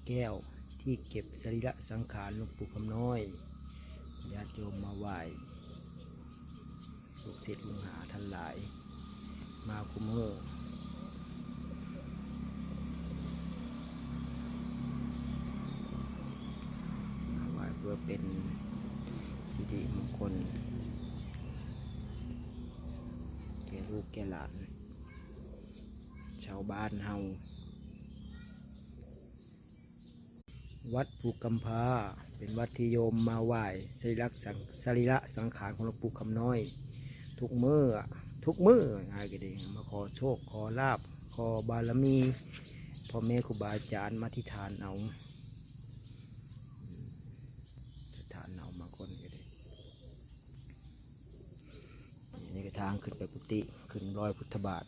ແກ້ວ ທີ່ເກັບສະລີລະສັງຂານຫຼວງປູ່ຄຳນ້ອຍ. ຍາດໂຍມມາໄຫວ້ ລູກສິດລູກຫາທັງຫຼາຍ ມາຄູ່ມື້ ມາໄຫວ້ເພື່ອເປັນສິລິມົງຄົນ ແກ່ລູກແກ່ຫຼານ ຊາວບ້ານເຮົາ. ວັດພູກຳພ້າ ເປັນວັດທີ່ໂຍມມາໄຫວ້ສະລີລະສັງ ສະລີລະສັງຂານຂອງຫຼວງປູ່ຄຳນ້ອຍ ທຸກມື້ ທຸກມື້ ງ່າຍໆກໍດີ ມາຂໍໂຊກຂໍລາບ ຂໍບາລະມີ ພໍ່ແມ່ຄູບາອາຈານ ມາທິຖານເອົາ ທິຖານເອົາມາກ່ອນກໍໄດ້. ນີ້ກໍທາງຂຶ້ນໄປກຸຕິ ຂຶ້ນລອຍພຸດທະບາດ.